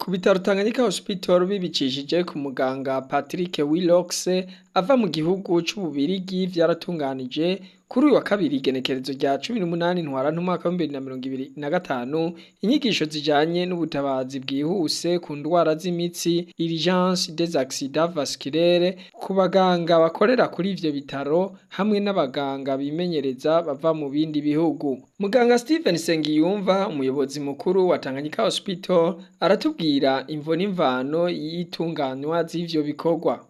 Ku bitaro Tanganyika Hospital, bibicishije ku muganga Patrick Willox ava mu gihugu c'Ububirigi, vyaratunganije kuri uyu wa kabiri, igenekerezo rya 18 Ntwarante umwaka wa 2025, inyigisho zijanye n'ubutabazi bwihuse ku ndwara z'imitsi, urgence des accidents vasculaires, ku baganga bakorera kuri ivyo bitaro hamwe n'abaganga bimenyereza bava mu bindi bihugu. Muganga Steven Sengiyumva, umuyobozi mukuru wa Tanganyika Hospital, aratubwira imvo n'imvano y'itunganywa z'ivyo bikorwa.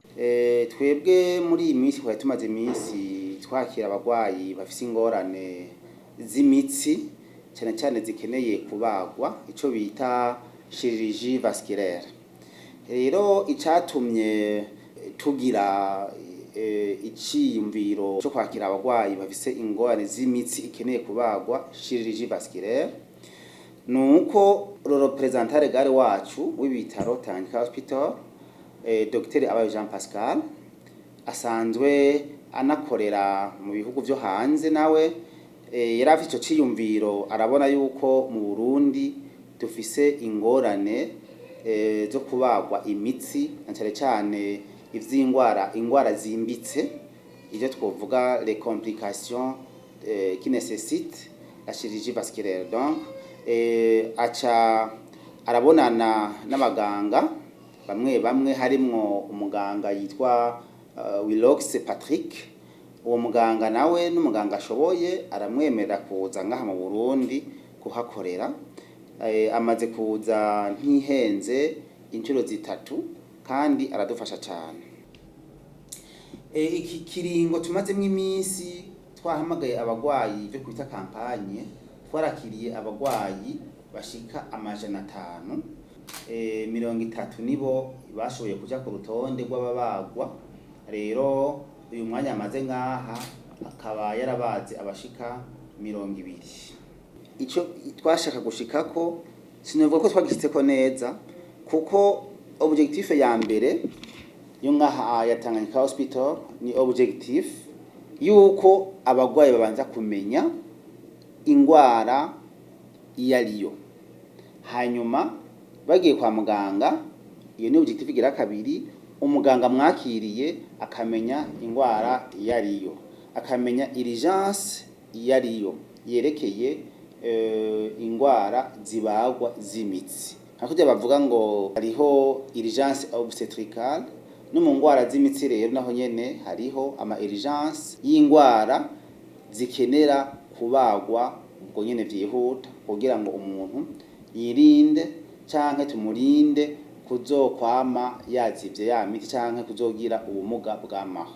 Twebwe muri iyi minsi twari tumaze iminsi twakira abarwayi bafise ingorane z'imitsi, cyane cyane zikeneye kubagwa, ico bita chirurgie vasculaire. Rero icatumye tugira iciyumviro cyo kwakira abarwayi bafise ingorane z'imitsi ikeneye kubagwa, chirurgie vasculaire, nuko le représentant légal wacu w'ibitaro Tanganyika Hospital, Dr Abayo Jean Pascal, asanzwe anakorera mu bihugu vyo hanze, nawe yari afite ico ciyumviro. Arabona yuko mu Burundi dufise ingorane zo kubagwa imitsi, na cane cane ivy'ingwara, ingwara zimbitse, ivyo twovuga les complications qui nécessitent la chirurgie vasculaire. Donc aca arabonana n'abaganga bamwe bamwe, harimwo umuganga yitwa Willox Patrick. Uwo muganga nawe n'umuganga ashoboye, aramwemerera kuza ngaha mu Burundi kuhakorera. Amaze kuza ntihenze inshuro zitatu kandi aradufasha cyane. Iki kiringo tumazemwo iminsi twahamagaye abagwayi byo kwita campagne, twarakiriye abagwayi bashika 530. 30 nibo bashoboye kuja ku rutonde rw'ababagwa. Rero uyu mwanya amaze ngaha akaba yarabaze abashika 20. Ico twashaka gushikako sinovuga ko twagishitseko neza, kuko objectif ya mbere yo ngaha ya Tanganyika Hospital ni objectif yuko abagwayi babanza kumenya ingwara iyo ariyo, hanyuma bagiye kwa muganga. Iyo ni objectif igira kabiri: umuganga mwakiriye akamenya ingwara iyo ariyo, akamenya urgence iyo ariyo yerekeye ingwara zibagwa z'imitsi. Nka kurya bavuga ngo hariho urgence obstétricale, no mu ngwara z'imitsi rero naho nyene hariho ama urgence y'ingwara zikenera kubagwa ubwo nyene vyihuta, kugira ngo umuntu yirinde canke tumurinde kuzokwama yazivye ya miti canke kuzogira ubumuga bw'amaho.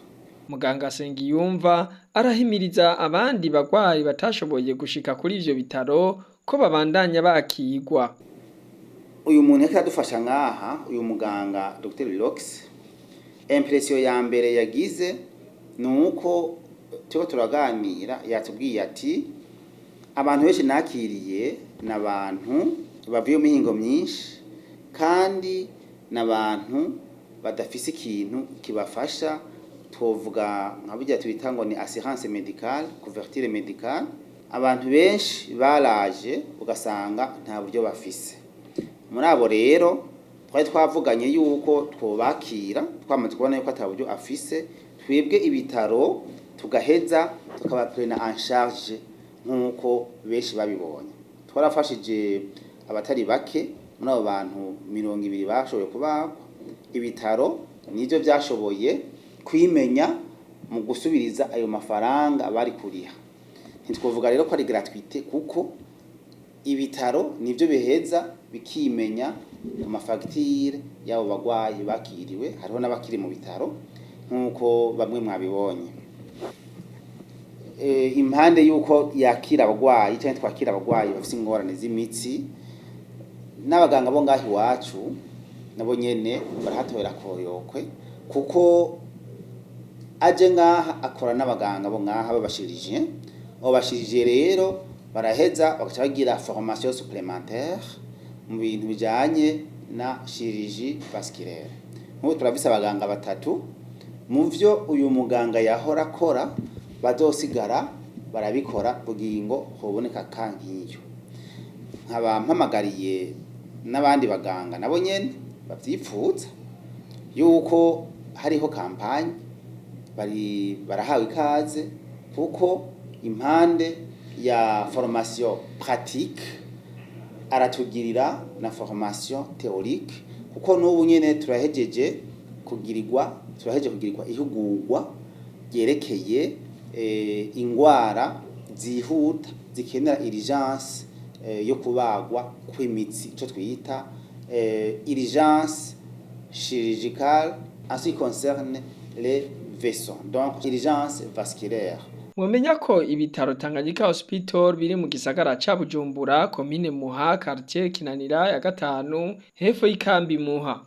Muganga Sengiyumva arahimiriza abandi bagwayi batashoboye gushika kuri ivyo bitaro ko babandanya bakigwa. Uyu muntu yariko aradufasha ngaha, uyu muganga Dr Lox, impression ya mbere yagize ni uko turiko turaganira yatubwiye ati: "Abantu benshi nakiriye ni abantu bavuye mu mihingo myinshi, kandi ni abantu badafise ikintu kibafasha, twovuga nka burya twita ngo ni assurance médicale, couverture médicale. Abantu benshi baraje ugasanga nta buryo bafise." Muri abo rero twari twavuganye yuko twobakira, twamaze kubona yuko ata buryo afise, twebwe ibitaro tugaheza tukabaprena en charge. Nk'uko benshi babibonye, twarafashije abatari bake. Muri abo bantu 20 bashoboye kubagwa, ibitaro nivyo vyashoboye kwimenya mu gusubiriza ayo mafaranga bari kuriha. Ntitwovuga rero ko ari gratuité, kuko ibitaro nivyo biheza bikimenya ku mafagitire y'abo bagwayi bakiriwe. Hariho n'abakiri mu bitaro nk'uko bamwe mwabibonye. Impande y'uko yakira abagwayi canke twakira abagwayi bafise ingorane z'imitsi, n'abaganga bo ngaho iwacu nabo nyene barahatorera koyokwe, kuko aje ngaha akora n'abaganga bo ngaha b'abashirije. Abo bashirije rero baraheza bagaca bagira formation supplémentaire mu bintu bijanye na chirurgie vasculaire. Nk'ubu turafise abaganga batatu mu vyo uyu muganga yahora akora bazosigara barabikora, bugingo hoboneka ka nk'iyo. Nkaba mpamagariye n'abandi baganga nabo nyene bavyipfuza yuko hariho campagne, bari barahawe ikaze, kuko impande ya formation pratique aratugirira na formation théorique, kuko n'ubu nyene turahejeje kugirirwa ihugurwa ryerekeye ingwara zihuta zikenera urgence yo kubagwa kw'imitsi, ico twita urgence chirurgicale en ce qui concerne les vaisseaux, donc urgence vasculaire. Mwomenya ko ibitaro Tanganyika Hospital biri mu gisagara ca Bujumbura, komine Muha, quartier Kinanira ya gatanu, hepfo y'ikambi Muha.